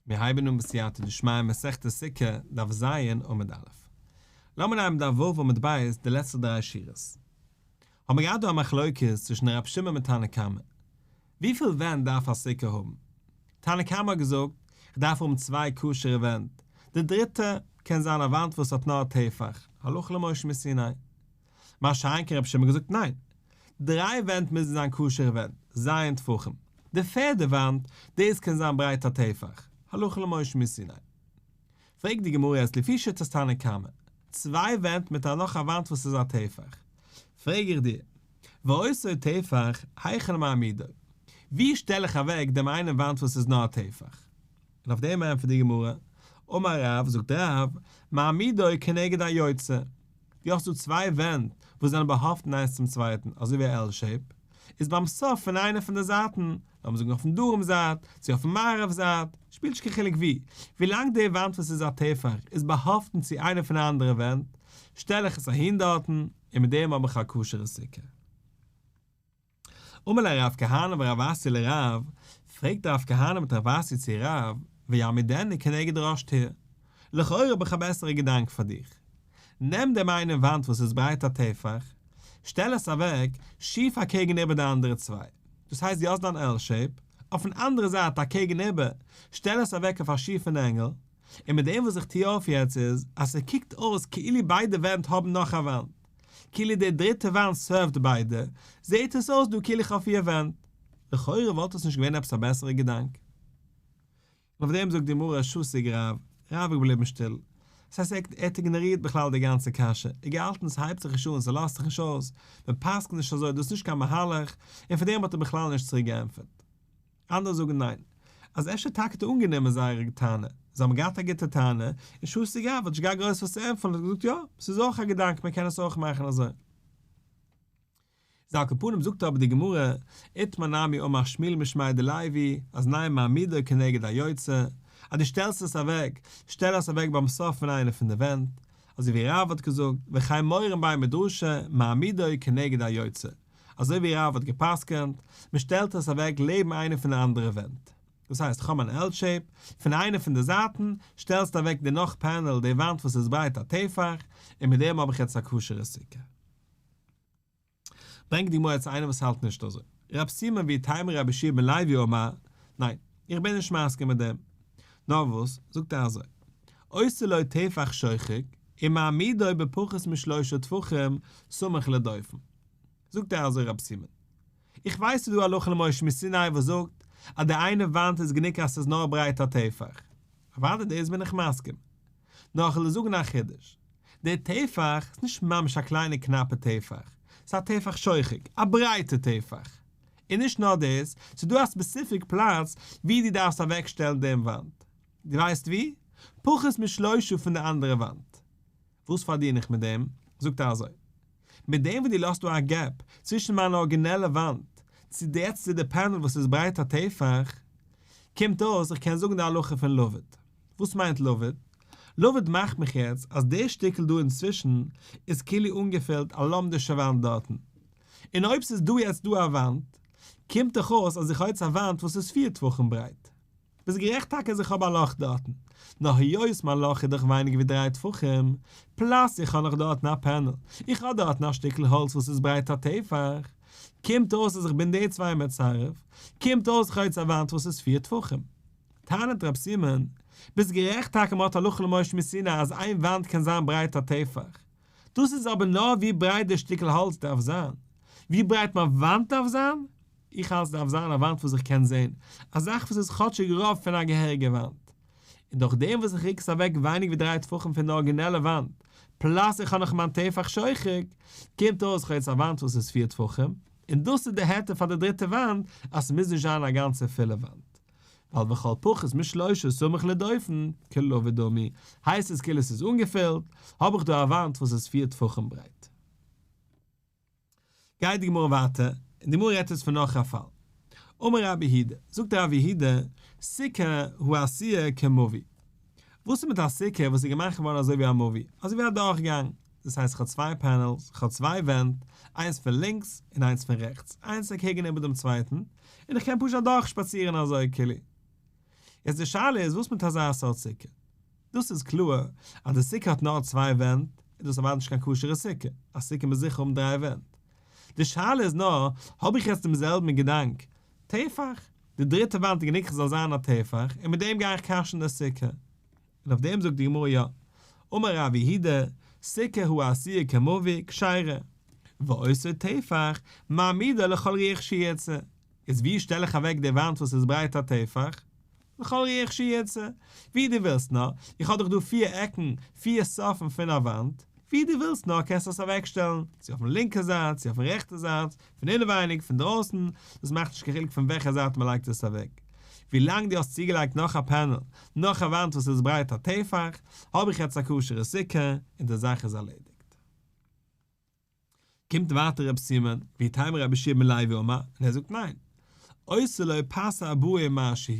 מיר הייבן אן בסייעתא דשמיא מסכת סוכה, דף ז, עמוד א'. לאמיר נעמען דף ו' עמוד ב' די לעצטע דריי שורות. האבן מיר געהאט דא א מחלוקת צווישן ר' שמעון מיט תנא קמא. וויפיל ווענט דארף א סוכה האבן? תנא קמא האט געזאגט, איך דארף האבן צוויי כשר'ע ווענט, די דריטע קען זיין א וואנט וואס האט נאר א טפח, הלכה למשה מסיני. מה שאין כן רבי שמעון געזאגט ניין, דריי ווענט מוזן זיין כשר'ע ווענט, ז' טפחים, די פערדע וואנט, דאס קען זיין ברייט א טפח, הלכה למשה מסיני. פרעגט די גמרא יעצט לפי שיטת תנא קמא, צוויי ווענט מיט א נאך א וואנט וואס איז א טפח, פרעג איך דיר, ואותו טפח היכן מעמידו, ווי שטעל איך אוועק דעם איינעם וואנט וואס איז נאר א טפח? און אויף דעם ענטפערט די גמרא, אמר רב, זאגט רב, מעמידו כנגד היוצא, דו האסט דא צוויי ווענט וואס זענען באהאפטן איינס צום צווייטן, אזוי ווי א L shape, איז ביים סוף פון איינע פון די זייטן, לאמיר זאגן אויפן דרום זייט, צו אויפן מערב זייט, שפילט נישט קיין חילוק וואו, ווילאנג די וואנט וואס איז א טפח איז באהאפטן צו איינע פון די אנדערע ווענט, שטעל איך עס אהין דארטן, און מיט דעם האב איך א כשר'ע סוכה. אמר ליה רב כהנא ורב אסי לרב, פרעגט רב כהנא מיט רב אסי צו רב, ויעמידנו כנגד ראש טור, לכאורה האב איך א בעסערע געדאנק פאר דיך. נעם דעם איינעם וואנט וואס איז ברייט א טפח, שטעל עס אוועק שיף אקעגן איבער די אנדערע צוויי, דאס הייסט דו האסט דיין L shape, אויפן אנדערע זייט אקעגן איבער, שטעל עס אוועק אויף א שיפן angle, און מיט דעם וואס איך טוה אויף יעצט איז, אז ס'קוקט אויס כאילו ביידע ווענט האבן נאך א וואנט. כאילו די דריטע וואנט serve ט ביידע, זעהט עס אויס דא כאילו איך האב פיר ווענט. לכאורה וואלט עס נישט געווען עפעס א בעסערע געדאנק. און אויף דעם זאגט די גמרא שתק רב, רב איז געבליבן שטיל. דאס הייסט ער האט איגנארירט בכלל די גאנצע קשיא, ער האט געהאלטן ס'הייבט זיך נישט אן, ס'לאזט זיך נישט אויס, מ'פסק'נט נישט אזוי, דאס איז נישט קיין מהלך, און פאר דעם האט ער בכלל נישט צוריק געענטפערט. אנדערע זאגן ניין, אז אפשר טאקע האט ער אנגענומען זייער טענה, זיי האבן געהאט א גוטע טענה, און שתק רב האט נישט געהאט גרויס וואס צו ענטפערן האט געזאגט יא, ס'איז אויך א געדאנק מען קען עס אויך מאכן אזוי. איז על כל פנים זאגט אבער די גמרא, איתמר נמי אמר שמואל משמיה דלוי, אז ניין מעמידו כנגד היוצא, אז דו שטעלסט עס אוועק, שטעל עס אוועק ביים סוף פון איינע פון די ווענט, אזוי ווי רב האט געזאגט, וכן מורין בי מדרשא, מעמידו כנגד היוצא. אזוי ווי רב האט גע'פסק'נט, מען שטעלט עס אוועק לעבן איינע פון די אנדערע ווענט. דאס הייסט, כ'האב מיין L shape, פון איינע פון די זייטן, שטעלסטו אוועק די נאך panel, די וואנט וואס איז ברייט א טפח, און מיט דעם האב איך יעצט א כשר'ע סוכה. ברענגט די גמרא יעצט איינער וואס האלט נישט אזוי. רב סימון ואיתימא רבי יהושע בן לוי אמר, ניין, איך בין נישט מסכים מיט דעם. נאר וואס, זאגט ער אזוי, עושה לו טפח שוחק, ומעמידו בפחות משלושה טפחים סמוך לדופן. זאגט ער אזוי רב סימון, איך ווייס ס'איז דא הלכה למשה מסיני וואס זאגט אז די איינע וואנט איז גענוג אז ס'איז נאר ברייט א טפח, אוודאי דאס בין איך מסכים, נאר כ'וועל דיר זאגן א חידוש, די טפח איז נישט ממש א קליינע קנאפע טפח, ס'איז א טפח שוחק, א ברייטע טפח, און נישט נאר דאס, ס'איז דא א specific פלאץ ווי דו דארפסט אוועקשטעלן דעם וואנט, דו ווייסט ווי? פחות משלושה פון די אנדערע וואנט. וואס פארדין איך מיט דעם? זאגט ער אזוי, מיט דעם וואס דו לאזט דא א gap צווישן מיין ארגינעלע וואנט צו די יעצט צו די panel וואס איז ברייט א טפח, קומט אויס איך קען זאגן די הלכה פון לבוד. וואס מיינט לבוד? לבוד מאכט מיך יעצט אז די שטיקל דא אינצווישן איז כאילו אנגעפילט א לומדישע וואנט דארטן. און אויב ס'איז דא יעצט דא א וואנט, קומט דאך אויס אז איך האב יעצט א וואנט וואס איז פיר טפחים ברייט. ביסט גערעכט טאקע אז איך האב א לאך דארטן, נאר היות מיין לאך איז דאך ווייניגער ווי דריי טפחים, plus איך האב נאך דארטן א panel, איך האב דארטן א שטיקל האלץ וואס איז ברייט א טפח, קומט אויס אז איך בין די צוויי מצרף, קומט אויס איך האב יעצט א וואנט וואס איז פיר טפחים. טענה'ט רב סימון, ביסט גערעכט טאקע מ'האט הלכה למשה מסיני אז איין וואנט קען זיין ברייט א טפח, דאס איז אבער נאר ווי ברייט די שטיקל האלץ דארף זיין, ווי ברייט מיין וואנט דארף זיין, איך האלט ס'דארף זיין א וואנט וואס איך קען זען, א זאך וואס איז כאטשיג רוב פון א געהעריגע וואנט. און דורך דעם וואס איך רוק עס אוועק ווייניג ווי דריי טפחים פון די ארגינעלע וואנט, plus איך האב נאך מיין טפח שוחק, קומט אויס איך האב יעצט א וואנט וואס איז פיר טפחים, און דאס איז די היתר פאר די דריטע וואנט אז ס'מוז נישט זיין א גאנצע פולע וואנט. ווייל וכל פחות משלושה סמוך לדופן, כלבוד דמי, הייסט עס כאילו ס'איז אנגעפילט, האב איך דא א וואנט וואס איז פיר טפחים ברייט. גייט די גמרא ווייטער, און די גמרא רעדט יעצט פון נאך א פאל. אמר רבי יהודה, זאגט רבי יהודה, סוכה העשויה כמבוי. וואס איז מיט א סוכה וואס איז געמאכט געווארן אזוי ווי א מבוי, אזוי ווי א דורכגאנג, דאס הייסט איך האב צוויי panels, איך האב צוויי ווענט, איינס פון לינקס און איינס פון רעכטס, איינס אקעגן איבער דעם צווייטן, און איך קען פשוט אדורך שפאצירן אזוי כאילו. יעצט די שאלה איז וואס מיט אזא סארט סוכה? דאס איז קלאר אז די סוכה האט נאר צוויי ווענט, איז דאס אוודאי נישט קיין כשר'ע סוכה, א סוכה מוז זיכער האבן דריי ווענט. די שאלה איז נאר, האב איך יעצט דעם זעלבן געדאנק, טפח, די דריטע וואנט איז גענוג ס'זאל זיין א טפח, און מיט דעם גיי איך כשר'ן די סוכה. און אויף דעם זאגט די גמרא יא, אמר רב יהודה, סוכה העשויה כמבוי כשרה, ואותו טפח מעמידה לכל רוח שירצה, איז ווי שטעל איך אוועק די וואנט וואס איז ברייט א טפח? לכל רוח שירצה, ווי דו ווילסט נאר, איך האב דאך דא פיר עקן, פיר סופן פון א וואנט, ווי דו ווילסט נאר קענסטו עס אוועקשטעלן, צו אויפן לינקע זייט, צו אויפן רעכטע זייט, פון אינעווייניג, פון דרויסן, דאס מאכט נישט קיין חילוק פון וועלכע זייט מען לייגט עס אוועק. ווילאנג דו האסט צוגעלייגט נאך א panel, נאך א וואנט וואס איז ברייט א טפח, האב איך יעצט א כשר'ע סוכה, און די זאך איז ארלעדיגט. קומט ווייטער רב סימון, ואיתימא רבי יהושע בן לוי אמר, און ער זאגט ניין. עושה לו פס ארבעה ומשהו,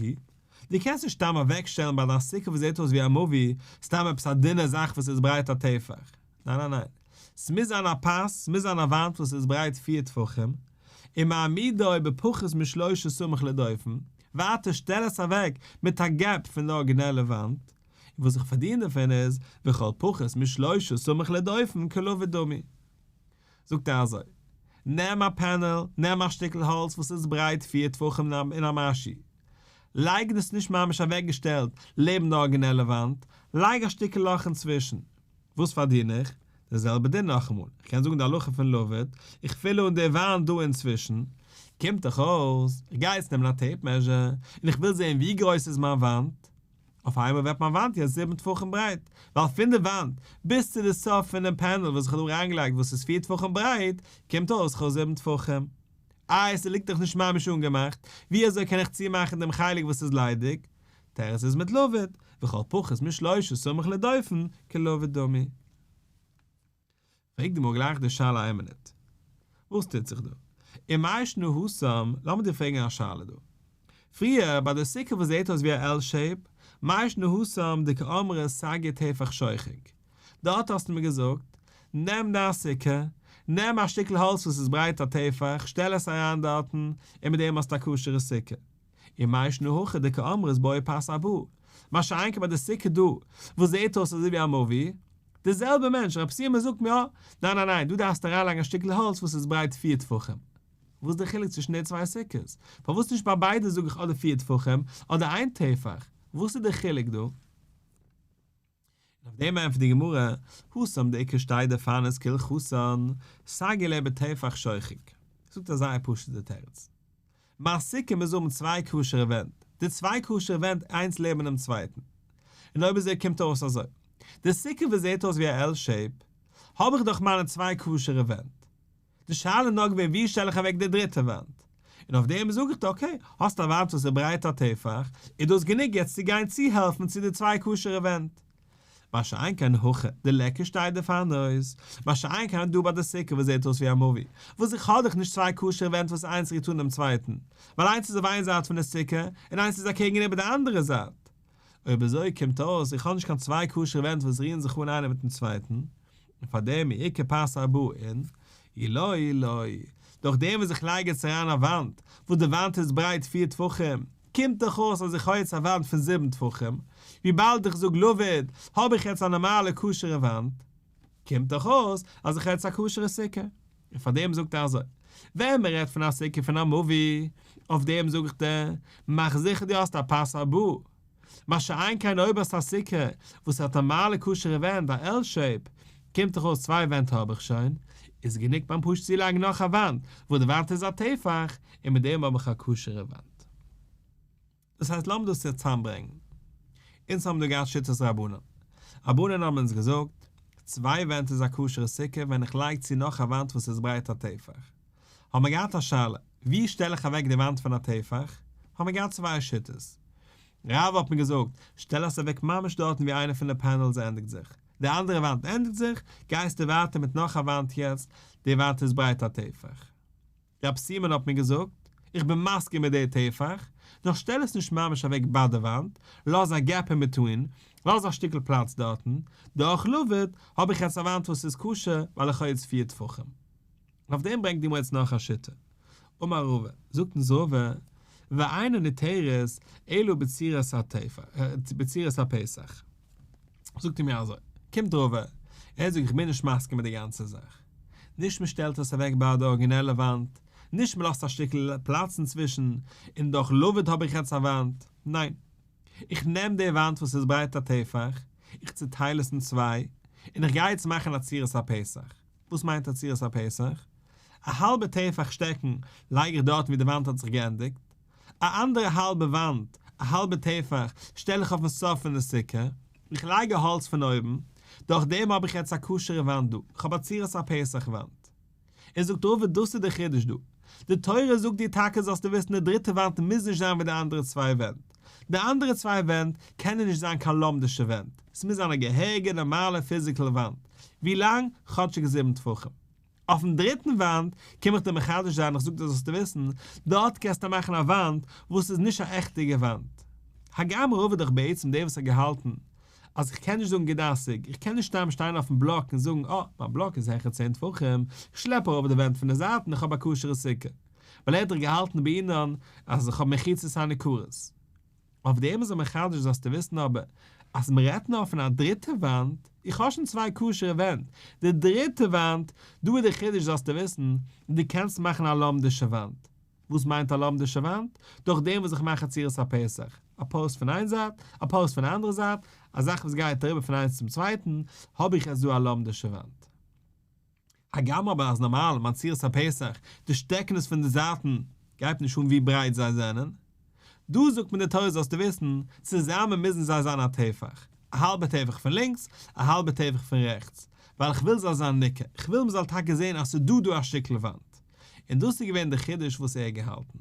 דו קענסט נישט סתם אוועקשטעלן ביי דיין סוכה וואס זעט אויס ווי א מבוי, סתם עפעס א דינע זאך וואס איז ברייט א טפח. ניין ניין ניין. ס'מוז זיין א פס, ס'מוז זיין א וואנט וואס איז ברייט פיר טפחים, ומעמידו בפחות משלושה סמוך לדופן, ווייטער שטעל עס אוועק מיט א gap פון די ארגינעלע וואנט, און וואס איך פארדין דערפון איז, וכל פחות משלושה סמוך לדופן כלבוד דמי. זאגט ער אזוי, נעם א panel, נעם א שטיקל האלץ וואס איז ברייט פיר טפחים אין א משהו, לייג עס נישט ממש אוועקגעשטעלט לעבן די ארגינעלע וואנט, לייג א שטיקל לאך אינצווישן. וואס פארדין איך? די זעלבע דין נאכאמאל, איך קען זאגן די הלכה פון לבוד, איך פיל אן די וואנט דא אינצווישן, קומט דאך אויס, איך גיי יעצט נעמען א tape measure, און איך וויל זען ווי גרויס איז מיין וואנט, אויף איינמאל ווערט מיין וואנט יעצט זיבן טפחים ברייט, ווייל פון די וואנט ביז צו די סוף פונעם panel וואס איך האב דא אריינגעלייגט וואס איז פיר טפחים ברייט, קומט אויס כ'האב זיבן טפחים. איי ס'ליגט דאך נישט ממש אנגעמאכט, ווי אזוי קען איך צומאכן דעם חלק וואס איז ליידיג? תירוץ איז מיט לבוד, וכל פחות משלושה סמוך לדופן, כלבוד דמי. פרעגט די גמרא גלייך די שאלה איין מינוט. וואס טוט זיך דא? ומאי שנא התם, לאמיר דיר פרעגן א שאלה דא. פריער ביי די סוכה וואס זעט אויס ווי א L shape, מאי שנא התם דקאמרת סגי טפח שוחק. דארט האסטו מיר געזאגט, נעם דיין סוכה, נעם א שטיקל האלץ וואס איז ברייט א טפח, שטעל עס אריין דארטן, און מיט דעם האסטו א כשר'ע סוכה. ומאי שנא הכא דקאמרת בעי פס ארבעה. מה שאין כן ביי די סוכה דא, וואס זעט אויס אזוי ווי א מבוי, די זעלבע מענטש, רב סימון זאגט מיר, ניין ניין ניין, דא דארפסטו אריינלייגן א שטיקל האלץ וואס איז ברייט פיר טפחים. וואס איז די חילוק צווישן די צוויי סוכות? פארוואס נישט ביי ביידע זאג איך אדער פיר טפחים אדער איין טפח? וואס איז די חילוק דא? און אויף דעם ענטפערט די גמרא, התם דאיכא שתי דפנות כהלכתן, סגי ליה בטפח שוחק. זאגט א זייער פשוט'ע תירוץ. מיין סוכה מוז האבן צוויי כשר'ע ווענט, די צוויי כשר'ע ווענט איינס לעבן דעם צווייטן. און אויב אזוי קומט אויס אזוי, די סוכה וואס זעט אויס ווי א L shape, האב איך דאך מיינע צוויי כשר'ע ווענט. די שאלה איז נאר געווען ווי שטעל איך אוועק די דריטע וואנט. און אויף דעם זאג איך דיר okay, האסט א וואנט וואס איז ברייט א טפח, איז דאס גענוג יעצט צו גיין צוהעלפן צו די צוויי כשר'ע ווענט. מה שאין כן הכא, דליכא שתי דפנות, מה שאין כן דא ביי די סוכה וואס זעט אויס ווי א מבוי, וואס איך האב דאך נישט צוויי כשר'ע ווענט וואס איינס רירט אן דעם צווייטן, ווייל איינס איז אויף איין זייט פון די סוכה און איינס איז אקעגן איבער די אנדערע זייט. אויב אזוי קומט אויס איך האב נישט קיין צוויי כשר'ע ווענט וואס רירן זיך אן איינער מיטן צווייטן, און פאר דעם איכא פס ארבעה אין, אי לא אי לא, דורך דעם וואס איך לייג יעצט אריין א וואנט, וואס די וואנט איז ברייט פיר טפחים, קומט דאך אויס אז איך האב יעצט א וואנט פון זיבן טפחים, וויבאלד איך זאג לבוד, האב איך יעצט א נארמאלע כשר'ע וואנט, קומט דאך אויס אז איך האב יעצט א כשר'ע סוכה. און פאר דעם זאגט ער אזוי, ווען מען רעדט פון א סוכה פון א מבוי, אויף דעם זאג איך דיר, מאך זיכער דו האסט א פס ארבעה. מה שאין כן אויב האסט א סוכה וואס האט נארמאלע כשר'ע ווענט, א L shape, קומט דאך אויס צוויי ווענט האב איך שוין, איז גענוג ביים פשוט צולייגן נאך א וואנט, וואס די וואנט איז א טפח, און מיט דעם האב איך א כשר'ע וואנט. דאס הייסט לאמיר דאס יעצט צוזאמברענגן. אונז האבן דא געהאט שיטת רבנן. רבנן האבן אונז געזאגט, צוויי ווענט איז א כשר'ע סוכה ווען איך לייג צו נאך א וואנט וואס איז ברייט א טפח. האבן מיר געהאט א שאלה, ווי שטעל איך אוועק די וואנט פון א טפח? האבן מיר געהאט צוויי שיטות. רב האט מיר געזאגט, שטעל עס אוועק ממש דארטן ווי איינע פון די panels ענדיגט זיך. די אנדערע וואנט ענדיגט זיך, גייסטו ווייטער מיט נאך א וואנט יעצט, די וואנט איז ברייט א טפח. רב סימון האט מיר געזאגט, איך בין מסכים מיט די טפח, נאר שטעל עס נישט ממש אוועק ביי די וואנט, לאז א gap אין between, לאז א שטיקל פלאץ דארטן, דורך לבוד האב איך יעצט א וואנט וואס איז כשר ווייל איך האב יעצט פיר טפחים. און אויף דעם ברענגט די גמרא יעצט נאך א שיטה. אמר רבא, זאגט אונז רבא, ואינה ניתרת אלא בצורת הפתח. זאגט ער מיר אזוי, קומט רבא, ער זאגט איך בין נישט מסכים מיט די גאנצע זאך. נישט מען שטעלט עס אוועק ביי די ארגינעלע וואנט, נישט מען לאזט א שטיקל פלאץ אינצווישן, און דורך לבוד האב איך יעצט א וואנט, ניין. איך נעם די וואנט וואס איז ברייט א טפח, איך צוטייל עס אין צוויי, און איך גיי יעצט מאכן א צורת הפתח. וואס מיינט א צורת הפתח? א האלבע טפח שטעקן לייג איך דארטן ווי די וואנט האט זיך געענדיגט, א אנדערע האלבע וואנט, א האלבע טפח, שטעל איך אויפן סוף פון די סוכה, איך לייג א האלץ פון אויבן, דורך דעם האב איך יעצט א כשר'ע וואנט דא, איך האב א צורת הפתח וואנט. און זאגט רבא דאס איז די חידוש דא, די תורה זאגט דיר טאקע זאלסטו וויסן די דריטע וואנט מוז נישט זיין ווי די אנדערע צוויי ווענט, די אנדערע צוויי ווענט קענען נישט זיין קיין לומדישע ווענט, ס'מוז זיין א געהעריגע נארמאלע physical וואנט, ווי לאנג? כאטשיג זיבן טפחים. אויפן דריטן וואנט קום איך דיר מחדש זיין איך זאג דיר זאלסטו וויסן, דארט קענסטו מאכן א וואנט וואס איז נישט א עכטיגע וואנט. הגם רבא איז דאך בעצם דער וואס האט געהאלטן אז איך קען נישט זאגן גוד השג, איך קען נישט סתם שטיין אויפן בלאק און זאגן אה, מיין בלאק איז העכער צען טפחים, איך שלעפ ארויף די ווענט פון די זייטן איך האב א כשר'ע סוכה. ווייל ער האט דאך געהאלטן בעינן אז איך האב מחיצות הניכרות. אויף דעם איז ער מחדש זאלסטו וויסן אבער אז מען רעדט נאר פון א דריטע וואנט, איך האב שוין צוויי כשר'ע ווענט, די דריטע וואנט, דא איז די חידוש זאלסטו וויסן, דו קענסט מאכן א לומדישע וואנט. וואס מיינט א לומדישע וואנט? דורך דעם וואס איך מאך א צורת הפתח, א פאוסט פון איין זייט, א פאוסט פון די אנדערע זייט, א זאך וואס גייט אריבער פון איינס צום צווייטן, האב איך יעצט דא א לומדישע וואנט. הגם אבער אז נארמאל מיין צורת הפתח, די שטעקענעס פון די זייטן, גייט נישט אן ווי ברייט זיי זענען. דא זאגט מיר די תורה זאלסטו וויסן, צוזאמען מוזן זיי זיין א טפח, א האלבע טפח פון לינקס, א האלבע טפח פון רעכטס, ווייל איך וויל זאל זיין ניכר, איך וויל מ'זאל טאקע זען אז ס'איז דא דא א שטיקל וואנט. און דאס איז געווען די חידוש וואס ער האט געהאלטן.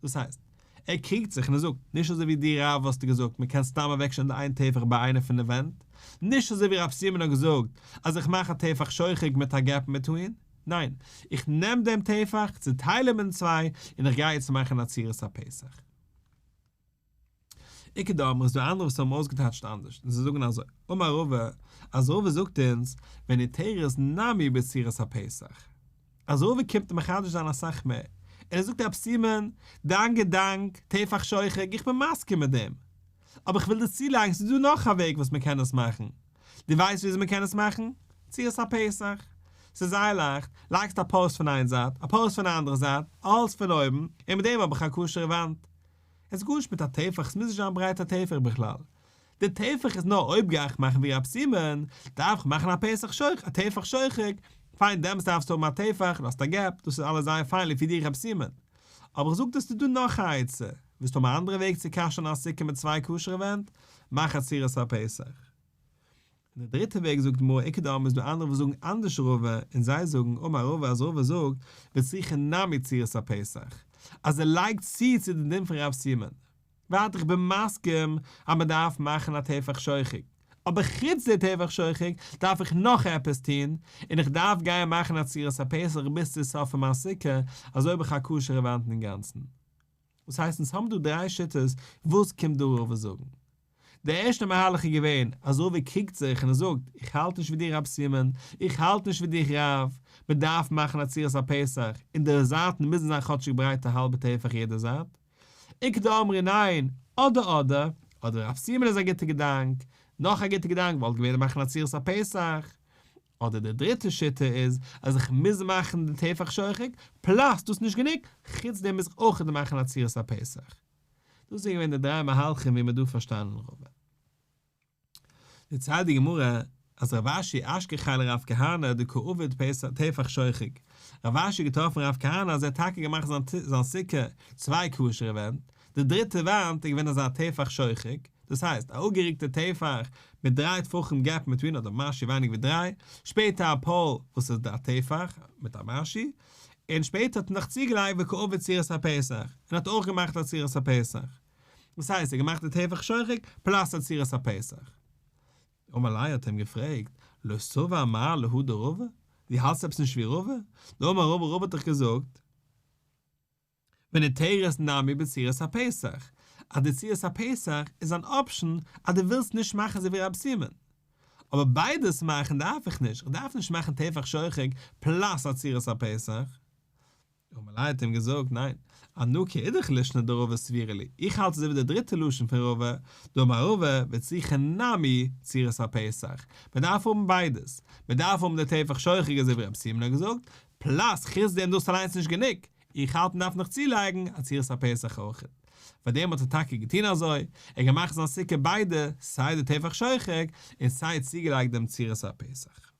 דאס הייסט, ער קריגט זיך און ער זאגט, נישט אזוי ווי דו רב האסטו געזאגט מען קען סתם אוועקשטעלן די איין טפח ביי איינע פון די ווענט, נישט אזוי ווי רב סימון האט געזאגט אז איך מאך א טפח שוחק מיט א gap אין between, ניין, איך נעם דעם טפח, צוטייל אים אין צוויי, און איך גיי יעצט מאכן א צורת הפתח. איכא דאמרי איז דא אנדערע וואס האבן אויסגעטייטשט אנדערש און זיי זאגן אזוי, אמר רבא, אז רבא זאגט אונז, וניתרת נמי בצורת הפתח. אז רבא קומט מחדש זיין אסאך מער, און ער זאגט רב סימון, דיין געדאנק, טפח שוחק, איך בין מסכים מיט דעם. אבער איך וויל דיר צולייגן ס'איז דא נאך א וועג וואס מ'קען עס מאכן. דו ווייסט וויאזוי מ'קען עס מאכן? צורת הפתח. ס'איז זייער לייכט, לייגסט א פאוסט פון איין זייט, א פאוסט פון די אנדערע זייט, אלס פון אויבן, און מיט דעם האב איך א כשר'ע וואנט. עס איז גארנישט מיט א טפח, עס מוז נישט זיין ברייט א טפח בכלל. די טפח איז נאר אויב גיי איך מאכן ווי רב סימון, דארף איך מאכן א פתח שוחק, א טפח שוחק, פיין דעמאלטס דארפסטו האבן א טפח, דו האסט א gap, דאס איז אלעס זייער פיין לפי דיר רב סימון. אבער איך זאג דיר ס'איז דא נאך א עצה, ווילסט האבן א אנדערע וועג צו כשר'ן א סוכה מיט צוויי כשר'ע ווענט, מאך א צורת הפתח. און די דריטע וועג זאגט גמרא איכא דאמרי איז דא אנדערע וואס זאגן אנדערש רבא און זיי זאגן אמר רבא אז רבא זאגט וצריכא נמי צורת הפתח אז ער לייגט צו צו די דין פון רב סימון. ווייטער איך בין מסכים אז מען דארף מאכן א טפח שוחק אבער חוץ די טפח שוחק דארף איך נאך עפעס טון און איך דארף גיין מאכן א צורת הפתח ביז צו סוף פון מיין סוכה אזוי האב איך א כשר'ע וואנט אינגאנצן. וואס הייסט אונז האבן דא דריי שיטות וואס קומט דא רבא זאגן? דער ערשטער מהלך איז געווען אז רבא קריגט זיך און ער זאגט איך האלט נישט ווי דיר רב סימון, איך האלט נישט ווי דיך רב, מען דארף מאכן א צורת הפתח און די זייטן מוזן זיין כאטשיג ברייט א האלבע טפח יעדע זייט. איכא דאמרי ניין, אדער אדער, אדער רב סימון איז א גוטע געדאנק, נאך א גוטע געדאנק וואלט געווען מאכן א צורת הפתח. אדער די דריטע שיטה איז אז איך מוז מאכן די טפח שוחק, plus דאס איז נישט גענוג, חוץ דעם מוז איך אויך מאכן א צורת הפתח. דאס זענען געווען די דריי מהלכים ווי מען האט דא פארשטאנען רבא. דערציילט די גמרא אז רב אשי אשכחיה לרב כהנא דקא עביד טפח שוחק, רב אשי האט געטראפן רב כהנא אז ער האט טאקע געמאכט זיין סוכה צוויי כשר'ע ווענט, די דריטע וואנט איז געווען אזא טפח שוחק, דאס הייסט, א אפגערוקטע טפח מיט דריי טפחים gap אין between אדער משהו ווייניגער ווי דריי, שפעטער א pole וואס איז א טפח מיט א משהו, און שפעטער האט ער נאך צוגעלייגט וקא עביד צורת הפתח, און האט אויך געמאכט א צורת הפתח. דאס הייסט, ער האט געמאכט די טפח שוחק plus א צורת הפתח. אמר ליה האט אים געפרעגט, לא סבר מר להא דרבא? דו האלטסט עפעס נישט ווי רבא? דאמר רבא, רבא האט דאך געזאגט, וניתרת נמי בצורת הפתח, אז די צורת הפתח איז אן option אז דו ווילסט נישט מאכן אזוי ווי רב סימון. אבער ביידעס מאכן דארף איך נישט, איך דארף נישט מאכן טפח שוחק plus א צורת הפתח. אמר ליה האט אים געזאגט, ניין, אנא כאידך לישנא דרבא סבירא לי, איך האלט אזוי ווי די דריטע לשון פון רבא, דאמר רבא, וצריכא נמי צורת הפתח, מען דארף האבן ביידעס, מען דארף האבן די טפח שוחק אזוי ווי רב סימון האט געזאגט, פלאס חוץ דעם דאס אליינס איז נישט גענוג, איך האלט מען דארף נאך צולייגן א צורת הפתח אויך. פאר דעם האט ער טאקע געטון אזוי, ער האט געמאכט זיין סוכה ביידע, סיי די טפח שוחק, און סיי צוגעלייגט דעם צורת הפתח.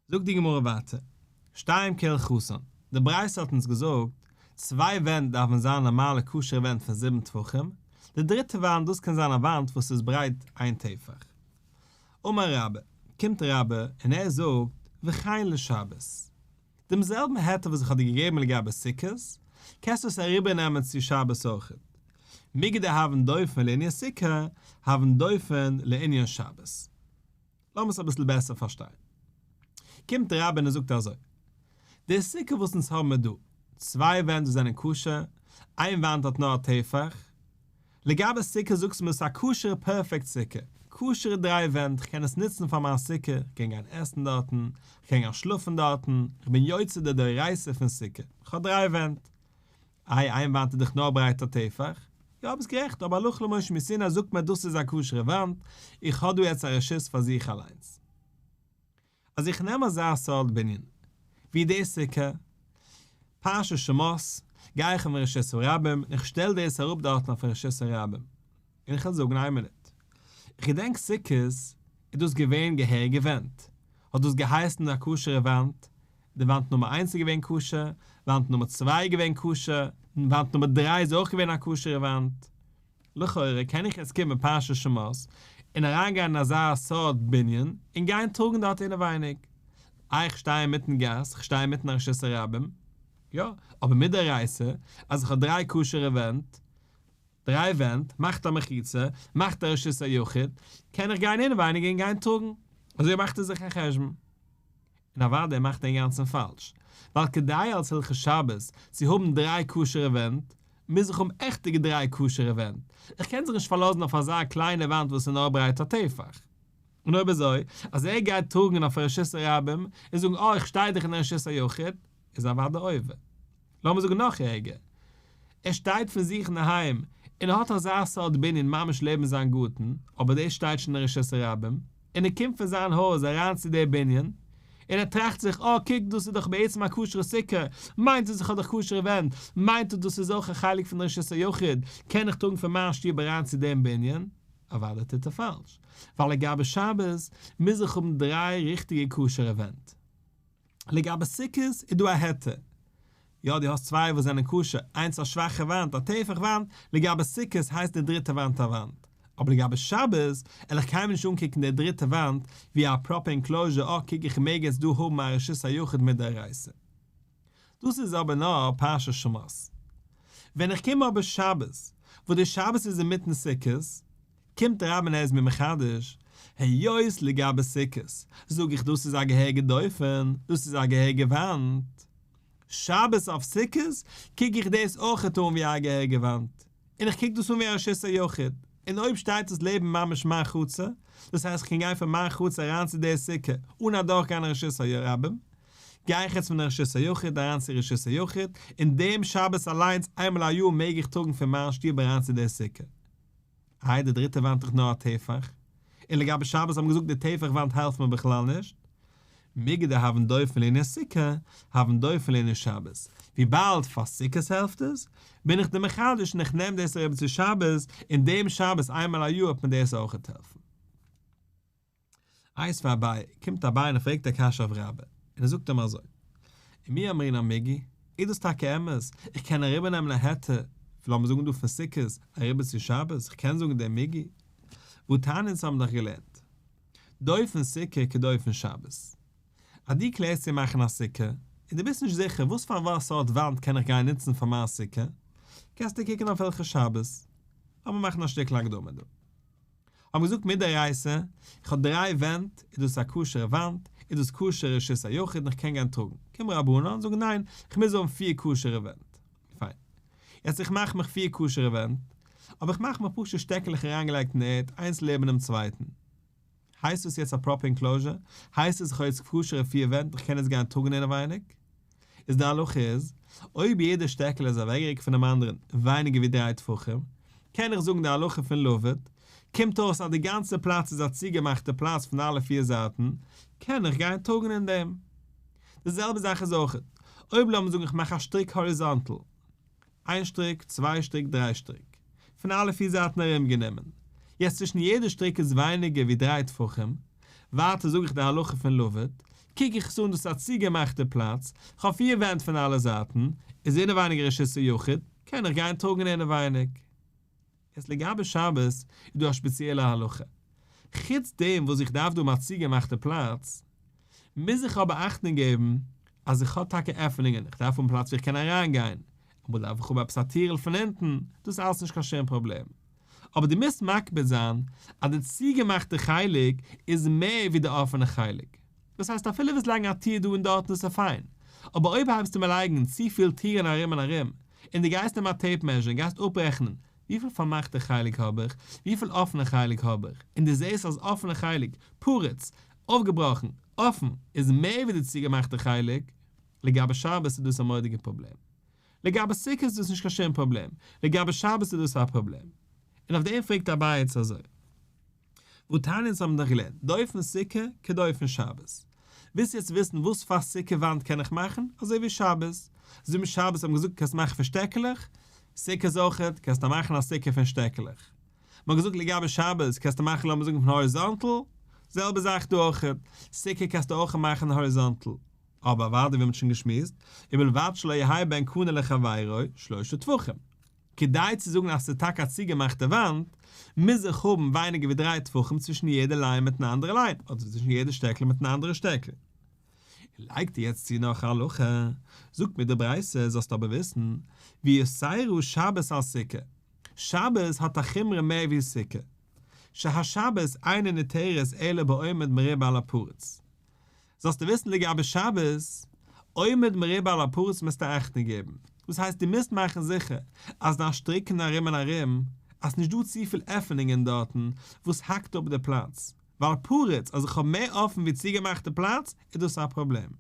זאגט די גמרא ווייטער, שתיים כהלכתן, די ברייתא האט אונז געזאגט, צוויי ווענט דארפן זיין נארמאלע כשר'ע ווענט פון זיבן טפחים, די דריטע וואנט דאס קען זיין א וואנט וואס איז ברייט איין טפח. אמר רבה, קומט רבה און ער זאגט, וכן לשבת. דעם זעלבן היתר וואס איך האב דיר געגעבן לגבי סוכות, קענסטו עס אריבערנעמען צו שבת אויכעט. מיגו דהוון דופן לענין סוכה, הוון דופן לענין שבת. לאמיר עס אביסל בעסער פארשטיין. קומט רבה און זאגט אזוי, די סוכה וואס אונז האבן מיר דא, צוויי ווענט וואס זענען כשר, איין וואנט האט נאר א טפח, לגבי סוכה זאגסטו מיר עס איז א כשר'ע פערפעקט סוכה, כשר'ע דריי ווענט, כ'קען עס נוצן פאר מיין סוכה, כ'קען גיין עסן דארטן, כ'קען גיין שלאפן דארטן, כ'בין יוצא די דאורייתא פון סוכה, כ'האב דריי ווענט. איי איין וואנט איז דאך נאר ברייט א טפח? יא ביסט גערעכט אבער הלכה למשה מסיני זאגט מיר דאס איז א כשר'ע וואנט, איך האב דא יעצט א רשות פאר זיך אליינס. אז איך נעם אזא סארט בנין ווי די סוכה, פרשת שמות, גיי איך אין רשות הרבים און איך שטעל דאס אראפ דארטן אויפן רשות הרבים, און איך וועל זאגן איין מינוט, איך געדענק סוכות איז דאס געווען געהעריגע ווענט, האט דאס געהייסן א כשר'ע וואנט, די וואנט נומער איינס איז געווען כשר, וואנט נומער צוויי איז געווען כשר, וואנט נומער דריי איז אויך געווען א כשר'ע וואנט. לכאורה קען איך יעצט קומען פרשת שמות און אריינגיין אין אזא סארט בנין און גיין טראגן דארט אינעווייניג. איי איך שטיי אינמיטן גאס, איך שטיי אינמיטן א רשות הרבים, יא, אבער מדאורייתא אז איך האב דריי כשר'ע ווענט, דריי ווענט, מאכט א מחיצה, מאכט א רשות היחיד, קען איך גיין אינעווייניג און גיין טראגן. אזוי מאכט ער זיך א חשבון. און אוודאי מאכט ער אינגאנצן פאלש, ווייל כדי אלס הלכות שבת צו האבן דריי כשר'ע ווענט, מוז איך האבן עכטיגע דריי כשר'ע ווענט, איך קען זיך נישט פארלאזן אויף אזא קליינע וואנט וואס איז נאר ברייט א טפח. און אויב אזוי, אז ער גייט טראגן אויף א רשות הרבים, און זאגן אה איך שטיי דאך אין רשות היחיד, איז אוודאי עובר. לאמיר זאגן נאך ערגער, ער שטייט פון זיך אינדערהיים און ער האט אזא סארט בנין ממש לעבן זיין גארטן, אבער דאס שטייט שוין אין רשות הרבים, און ער קומט פון זיין הויז אריין צו די בנין, און ער טראכט זיך, אה קוק דאס איז דאך בעצם א כשר'ע סוכה, מיינט עס איך האב דאך כשר'ע ווענט, מיינט עס דאס איז אויך א חלק פון די רשות היחיד, קען איך טראגן פון מיין שטוב אריין צו דעם בנין? אוודאי טוט ער פאלש, ווייל לגבי שבת מוז איך האבן דריי ריכטיגע כשר'ע ווענט. לגבי סוכות איז דא א היתר. יא דו האסט צוויי וואס זענען כשר, איינס א שוואכע וואנט א טפח וואנט, לגבי סוכות הייסט די דריטע וואנט א וואנט, אבער לגבי שבת וועל איך קיינמאל נישט אנקוקן די דריטע וואנט ווי א פראפער אינקלאוזשער אה קוק איך מעג יעצט דא האבן א רשות היחיד מדאורייתא. דאס איז אבער נאר פרשת שמות. ווען איך קום אבער שבת, וואס די שבת איז אינמיטן סוכות, קומט רבה און ער איז מיר מחדש, היות לגבי סוכות זאג איך דאס איז א געהעריגע דופן, דאס איז א געהעריגע וואנט. שבת אויף סוכות קוק איך דאס אויכעט אן ווי א געהעריגע וואנט, און איך קוק דאס אן ווי א רשות היחיד, און אויב שטייט עס לעבן ממש מיין חצר, דאס הייסט איך קען גיין פון מיין חצר אריין צו די סוכה אן אדורכגיין רשות הרבים, גיי איך יעצט פון רשות היחיד אריין צו רשות היחיד, און דעם שבת אליינס איינמאל א יאר מעג איך טראגן פון מיין שטוב אריין צו די סוכה. איי די דריטע וואנט איז נאר א טפח, און לגבי שבת האט מען געזאגט די טפח וואנט העלפט מיר בכלל נישט, מיגו דהוון דופן לענין סוכה, הוון דופן לענין שבת, וויבאלד פאר סוכות העלפט עס, בין איך דיר מחדש און איך נעם דאס אריבער צו שבת, און דעם שבת איינמאל א יאר וועט מיר דאס אויכעט העלפן. איתיביה אביי, קומט אביי און ער פרעגט א קשיא אויף רבה, און ער זאגט אים אזוי, ומי אמרינן מיגו, איז דאס טאקע אמת, איך קען אריבערנעמען א היתר, לאמיר זאגן דא פון סוכות, אריבער צו שבת, איך קען זאגן דעם מיגו? והתניא אונז האבן דאך געלערנט, דופן סוכה כדופן שבת. אז דו קלערסט צו מאכן א סוכה, און דו ביסט נישט זיכער וואס פאר א סארט וואנט קען איך גיין נוצן פאר מיין סוכה, קענסטו קוקן אויף הלכות שבת. לאמיר מאכן א שטיקל הקדמה דא. האבן געזאגט מדאורייתא, איך האב דריי ווענט, איז דאס א כשר'ע וואנט, איז דאס כשר רשות היחיד און איך קען גיין טראגן. קומען רבנן און זאגן ניין, איך מוז האבן פיר כשר'ע ווענט. פיין. יעצט איך מאך מיך פיר כשר'ע ווענט, אבער איך מאך מיך פשוט שטעקעלעך אריינגעלייגט אין ערד, איינס לעבן דעם צווייטן. הייסט דאס יעצט א פראפער אינקלאוזשער? הייסט עס איך האב יעצט כשר'ע פיר ווענט איך קען יעצט גיין טראגן אינעווייניג? איז די הלכה איז, אויב יעדע שטעקל איז אוועקגערוקט פונעם אנדערן ווייניגער ווי דריי טפחים, קען איך זאגן די הלכה פון לבוד, קומט אויס אז די גאנצע פלאץ איז א צוגעמאכטע פלאץ פון אלע פיר זייטן, קען איך גיין טראגן אין דעם. די זעלבע זאך איז אויך, אויב לאמיר זאגן איך מאך א שטריק האריזאנטל, איין שטריק, צוויי שטריק, דריי שטריק. פון אלע פיר זייטן ארום גענומען. יעצט צווישן יעדע שטריק איז ווייניגער ווי דריי טפחים. ווייטער זאג איך די הלכה פון לבוד. קוק איך עס אן דאס איז א צוגעמאכטע פלאץ, כ'האב פיר ווענט פון אלע זייטן, איז אינעווייניג רשות היחיד, קען איך גיין טראגן אינעווייניג. יעצט לגבי שבת איז דא א שפעציעלע הלכה. חוץ דעם וואס איך דארף דא האבן א צוגעמאכטע פלאץ, מוז איך אבער אכטונג געבן אז איך האב טאקע עפענונגען, איך דארף האבן פלאץ ווי איך קען אריינגיין, אמאל דארף איך האבן עפעס א טירל פון אונטן, דאס איז אלעס נישט קיין שום פראבלעם. אבער דו מוזט מקפיד זיין אז די צוגעמאכטע חלק איז מער ווי די אפענע חלק. דאס הייסט אפילו ווילסט לייגן א טיר דא און דארטן איז פיין, אבער אויב הייבסטו מיר לייגן צופיל טירן ארום און ארום, און דו גייסט נעמען א tape measure און גייסט אפרעכענען וויפיל פארמאכטע חלק האב איך, וויפיל אפענע חלק האב איך, און דו זעסט אז אפענע חלק, פרוץ, אויפגעבראכן, אפן, איז מער ווי די צוגעמאכטע חלק, לגבי שבת איז דאס א מורא'דיגע פראבלעם. לגבי סוכה איז דאס נישט קיין שום פראבלעם, לגבי שבת איז דאס א פראבלעם. און אויף דעם פרעגט אביי יעצט אזוי. והתניא אונז האבן דאך געלערנט, דופן סוכה כדופן שבת. ווילסט יעצט וויסן וואס פאר סוכה וואנט קען איך מאכן? אזוי ווי שבת. אזוי ווי שבת האט מען געזאגט קענסט מאכן פון שטעקעלעך, סוכה איז אויכעט, קענסטו מאכן א סוכה פון שטעקעלעך. מען האט געזאגט לגבי שבת קענסטו מאכן לאמיר זאגן פון האריזאנטל, זעלבע זאך דא אויכעט, סוכה קענסטו אויך מאכן האריזאנטל. אבער אוודאי ווי מען האט שוין געשמועסט, ובלבד שלא יהא בין קנה לחבירו שלושה טפחים. כדי צו זאגן אז ס'איז טאקע א צוגעמאכטע וואנט, מוז איך האבן ווייניגער ווי דריי טפחים צווישן יעדע line מיטן אנדערע line, אדער צווישן יעדע שטעקל מיטן אנדערע שטעקל. און לייגט ער יעצט צו נאך א הלכה, זאגט מיר די ברייתא, זאלסט אבער וויסן, ויתירה שבת על סוכה, שבת האט א חומרא מער ווי סוכה, שהשבת אינה ניתרת אלא בעומד מרובה על הפרוץ. זאלסטו וויסן לגבי שבת, עומד מרובה על הפרוץ מוזטו אכטונג געבן, דאס הייסט דו מוזט מאכן זיכער אז דיין שטריקן ארום און ארום, אז ס'נישט דא צופיל עפענונגען דארטן וואס האקט אפ די פלאץ, ווייל פרוץ אז איך האב מער אפן ווי צוגעמאכטע פלאץ איז דאס א פראבלעם.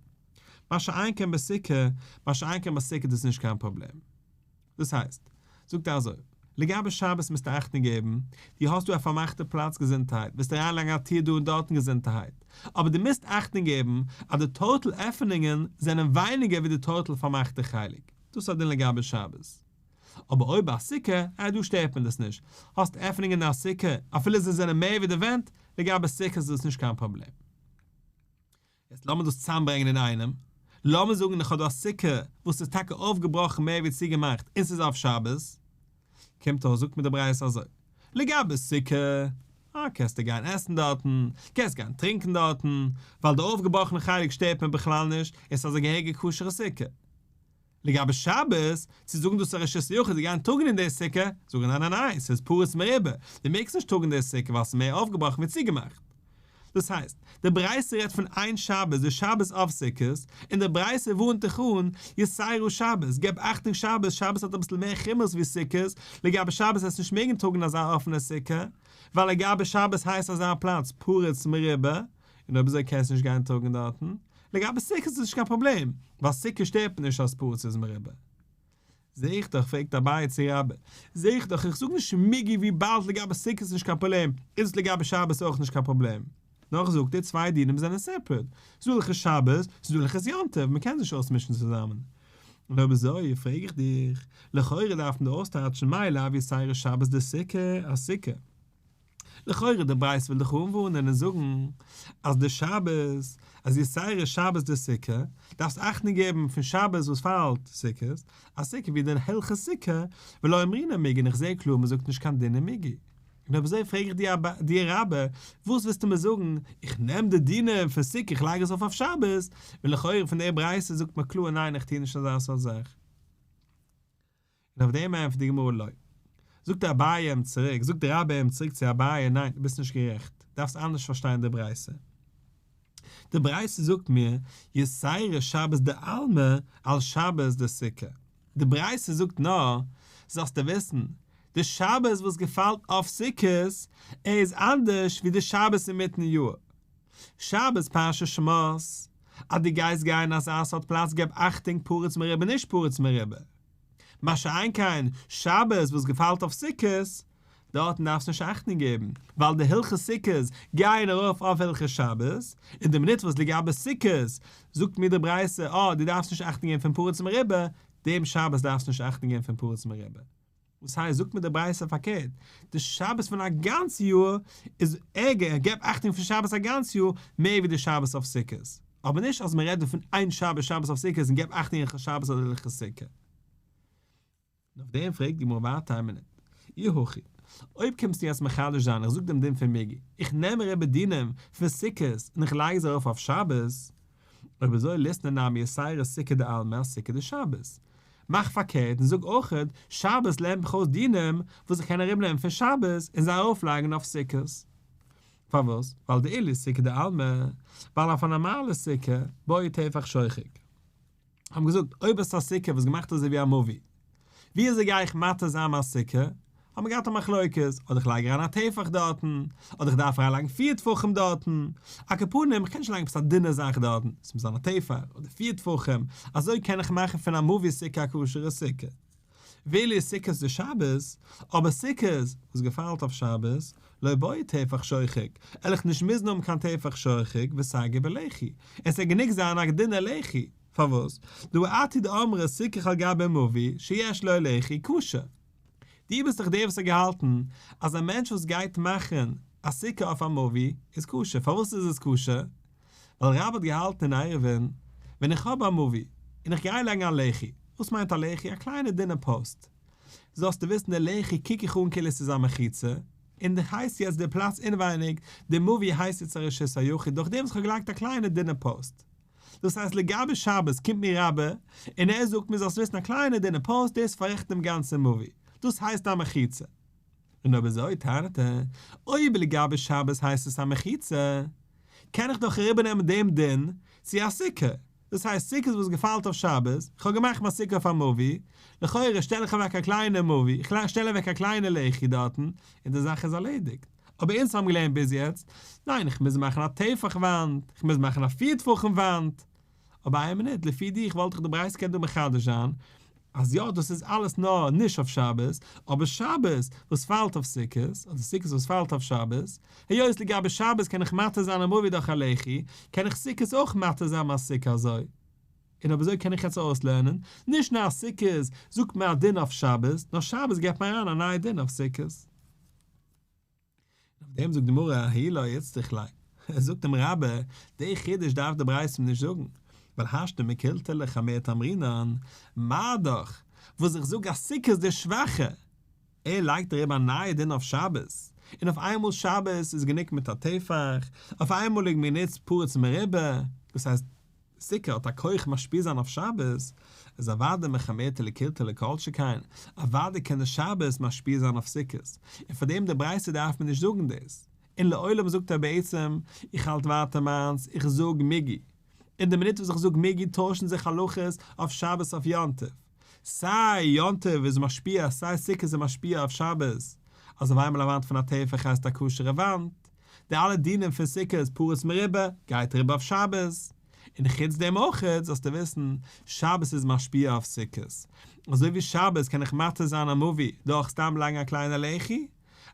מה שאין כן בסוכה, מה שאין כן בסוכה איז דאס נישט קיין פראבלעם. דאס הייסט, זאגט ער אזוי, לגבי שבת מוזטו אכטונג געבן, דו האסט דא א פארמאכטע פלאץ געזונטערהייט, וועסטו אריינלייגן א טיר דא און דארטן געזונטערהייט, אבער דו מוזט אכטונג געבן אז די total עפענונגען זענען ווייניגער ווי די total פארמאכטע חלק, דאס איז א דין לגבי שבת. אבער אויב א סוכה, אה דא שטערט מען דאס נישט, האסט עפענונגען אין א סוכה, אפילו זיי זענען מער ווי די ווענט, לגבי סוכה איז דאס נישט קיין פראבלעם. יעצט לאמיר דאס צוזאמברענגען אינאיינעם, לאמיר זאגן איך האב דא א סוכה וואס איז טאקע אויפגעבראכן מער ווי צוגעמאכט און ס'איז אויף שבת, קומט אויס זאגט מיר די ברייתא אזוי, לגבי סוכה, אה קענסטו גיין עסן דארטן, קענסט גיין טרינקען דארטן, ווייל די אויפגעבראכענע חלק שטערט מיר בכלל נישט, און ס'איז א געהעריגע כשר'ע סוכה. לגבי שבת, צו זאגן דאס איז א רשות יחיד צו גיין טראגן אין די סוכה, זאג איך ניין ניין ניין, ס'איז פרוץ מרובה, דו מעגסט נישט טראגן די סוכה ווייל ס'איז מער אויפגעבראכן ווי צוגעמאכט. דאס הייסט, די ברייתא רעדט פון איין שבת, די שבת אויף סוכות, און די ברייתא ווארנט דיך אן, יתירה שבת, געב אכטונג שבת, שבת האט אביסל מער חומרות ווי סוכות, לגבי שבת וועסטו נישט מעגן טראגן אזא אפענע סוכה, ווייל לגבי שבת הייסט אזא פלאץ פרוץ מרובה, און אויב אזוי קענסטו נישט גיין טראגן דארטן, לגבי סוכות איז נישט קיין פראבלעם, ווייל סוכה שטערט מיר נישט אז פרוץ איז מרובה. זע איך דאך, פרעגט אביי צו רבה, זע איך דאך, איך זאג נישט מיגו וויבאלד לגבי סוכות איז נישט קיין פראבלעם, איז עס לגבי שבת אויך נישט קיין פראבלעם. נאך זאגט ער, צוויי דינים זענען separate, ס'איז דא הלכות שבת, ס'איז דא הלכות יום טוב, מ'קען זיי נישט אויסמישן צוזאמען. און אויב אזוי, פרעג איך דיך, לכאורה דארף מען דא אויסטייטשן מאי לאו יתירה שבת דסוכה, אסוכה. לכאורה די ברייתא וויל דיך אנווארענען און זאגן אז די שבת אז יתירה שבת דסוכה, דארפסט אכטונג געבן פון שבת וואס פאלט סוכות, אסוכה ווי דין הלכות סוכה, ולא אמרינן מיגו און איך זעה קלאר מ'זאגט נישט קיין דין אין מיגו. און אויב אזוי פרעג איך דיר רבה, וואס ווילסטו מיר זאגן, איך נעם די דינים פון סוכה איך לייג עס אויף אויף שבת, ווען לכאורה פון די ברייתא זאגט מען קלאר ניין איך טוה נישט אזא סארט זאך. און אויף דעם ענטפערט די גמרא לא. זאגט אביי אים צוריק, זאגט רבה אים צוריק צו אביי, ניין, דו ביסט נישט גערעכט, דארפסט אנדערש פארשטיין די ברייתא. די ברייתא זאגט מיר, יתירה שבת דעלמא על שבת דסוכה. די ברייתא זאגט נאר, זאלסטו וויסן, די שבת וואס געפאלט אויף סוכות איז אנדערש ווי די שבת אינמיטן יאר. שבת פרשת שמות. אז דו גייסט גיין אין אזא סארט פלאץ געב אכטונג פרוץ מרובה נישט פרוץ מרובה. מה שאין כן שבת וואס געפאלט אויף סוכות, דארטן דארפסטו נישט אכטונג געבן, ווייל די הלכות סוכות גייען ארויף אויף הלכות שבת, און די מינוט וואס לגבי סוכות זאגט מיר די ברייתא אה דו דארפסט נישט אכטונג געבן פון פרוץ מרובה, דעם שבת דארפסטו נישט אכטונג געבן פון פרוץ מרובה. וואס הייסט זאגט מיר די ברייתא פארקערט, די שבת פון א גאנץ יאר איז ערגער, געב אכטונג פון שבת א גאנץ יאר מער ווי די שבת אויף סוכות, אבער נישט אז מען רעדט דא פון איין שבת שבת אויף סוכות און געב אכטונג הלכות שבת אדער הלכות סוכה. און אויף דעם פרעגט די גמרא ווייטער איין מינוט, אי הכי, אויב קומסטו יעצט מחדש זיין איך זאג דעם דין פון מיגו, איך נעם אריבער דינים פון סוכות און איך לייג זיי ארויף אויף שבת, אויב אזוי ליתני נמי יתירא סוכה דעלמא אסוכה דשבת. מאך פארקערט און זאג אויכעט, שבת לערנט מיך אויס דינים וואס איך קען אריבערנעמען פון שבת און זיי ארויפלייגן אויף סוכות. פארוואס? ווייל דאילו סוכה דעלמא, ווייל אויף א נארמאלע סוכה, בעי טפח שוחק. האבן געזאגט, אויב האסטו א סוכה וואס געמאכט אזוי ווי א מבוי, ווי אזוי גיי איך מתיר זיין מיין סוכה? האבן מיר געהאט א מחלוקת, אדער איך לייג אריין א טפח דארטן, אדער איך דארף אריינלייגן פיר טפחים דארטן, על כל פנים, איך קען נישט לייגן עפעס א דינע זאך דארטן, עס מוז זיין א טפח, אדער פיר טפחים, אזוי קען איך מאכן פון א מבוי סוכה א כשר'ע סוכה. ואילו סוכות דשבת, אבער סוכות וואס געפאלט אויף שבת, לא בעי טפח שוחק, על איך נישט מוזן האבן קיין טפח שוחק וסגי בלחי, עס וועט גענוג זיין א דינע לחי, פארוואס? דהא אטו דאמרת סוכך על גבי מבוי שיש לו לחי כשר. דו ביסט דאך דער וואס האט געהאלטן אז א מענטש וואס גייט מאכן א סוכה אויף א מבוי איז כשר, פארוואס איז עס כשר? ווייל רבה האט געהאלטן אין עירובין, ווען איך האב א מבוי און איך גיי לייגן א לחי, וואס מיינט א לחי? א קליינע דינע פאוסט, זאלסטו וויסן די לחי קוק איך אן כאילו עס איז א מחיצה, און די הייסט יעצט די פלאץ אינווייניג, די מבוי הייסט יעצט א רשות היחיד דורך דעם וואס איך האב געלייגט א קליינע דינע פאוסט. דאס הייסט לגבי שבת קומט מיר רבה און ער זאגט מיר זאלסט וויסן א קליינע דינע פאוסט דאס פאררעכט דעם גאנצן מבוי, דאס הייסט א מחיצה. און אויב אזוי טענה'ט ער, אויב לגבי שבת הייסט עס א מחיצה, קען איך דאך אריבערנעמען דעם דין צו א סוכה, דאס הייסט סוכות וואס געפאלט אויף שבת, איך האב געמאכט מיין סוכה אויף א מבוי, לכאורה שטעל איך אוועק א קליינע מבוי, איך שטעל אוועק א קליינע לחי דארטן, און די זאך איז ארלעדיגט. אבער אונז האבן געלערנט ביז יעצט, ניין איך מוז מאכן א טפח וואנט, איך מוז מאכן א פיר טפחים וואנט, אבער איין מינוט, לפי דיך וואלט איך די ברייתא געקענט דא מחדש זיין, אז יא דאס איז אלעס נאר נישט אויף שבת, אבער שבת וואס פאלט אויף סוכות, אדער סוכות וואס פאלט אויף שבת, היות לגבי שבת קען איך מתיר זיין א מבוי דורך א לחי, קען איך סוכות אויך מתיר זיין מיין סוכה אזוי. און אויב אזוי קען איך יעצט אויסלערנען, נישט נאר אז סוכות זאגט מיר א דין אויף שבת, נאר שבת געבט מיר אריין א נייע דין אויף סוכות. און אויף דעם זאגט די גמרא ההוא לא איצטריך ליה, ער זאגט אים רבה, די חידוש דארף די ברייתא נישט זאגן, ווייל השתא מקילתא לחמורתא אמרינן, מה דאך וואס איך זאג אז סוכה איז די שוואכע, ער לייגט אריבער א נייע דין אויף שבת, און אויף איינמאל שבת איז גענוג מיט א טפח, אויף איינמאליג מ'נוצט פרוץ מרובה, דאס הייסט סוכה האט א כח משפיע זיין אויף שבת, איז אוודאי מחמורתא לקילתא לא כל שכן, אוודאי קען די שבת משפיע זיין אויף סוכות, און פאר דעם די ברייתא דארף מען נישט זאגן דאס, און לעולם זאגט ער בעצם, איך האלט ווייטער מיינס, איך זאג מיגו, און די מינוט וואס איך זאג מיגו טוישן זיך הלכות אויף שבת אויף יום טוב, סיי יום טוב איז משפיע סיי סוכות איז משפיע אויף שבת, אז אויף איינמאל א וואנט פון א טפח הייסט א כשר'ע וואנט, די אלע דינים פון סוכות פרוץ מרובה גייט אריבער אויף שבת, און חוץ דעם אויכעט זאלסטו וויסן, שבת איז משפיע אויף סוכות, אזוי ווי שבת קען איך מתיר זיין א מבוי דורך סתם לייגן א קליינע לחי,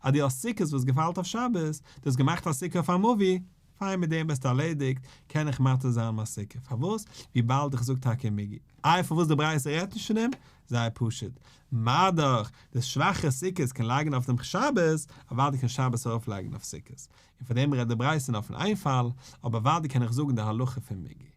אז דו האסט סוכות וואס געפאלט אויף שבת, דו האסט געמאכט א סוכה אויף א מבוי, פיין מיט דעם ביסטו ארלעדיגט, קען איך מתיר זיין מיין סוכה, פארוואס? וויבאלד איך זאג טאקע מיגו. איי פארוואס די ברייתא רעדט נישט פון דעם? זייער פשוט, מה דאך די שוואכע סוכות קען לייגן אויף דעם שבת, אוודאי קען שבת ארויף לייגן אויף סוכות, און פאר דעם רעדט די ברייתא נאר פון איין פאל, אבער אוודאי קען איך זאגן די הלכה פון מיגו.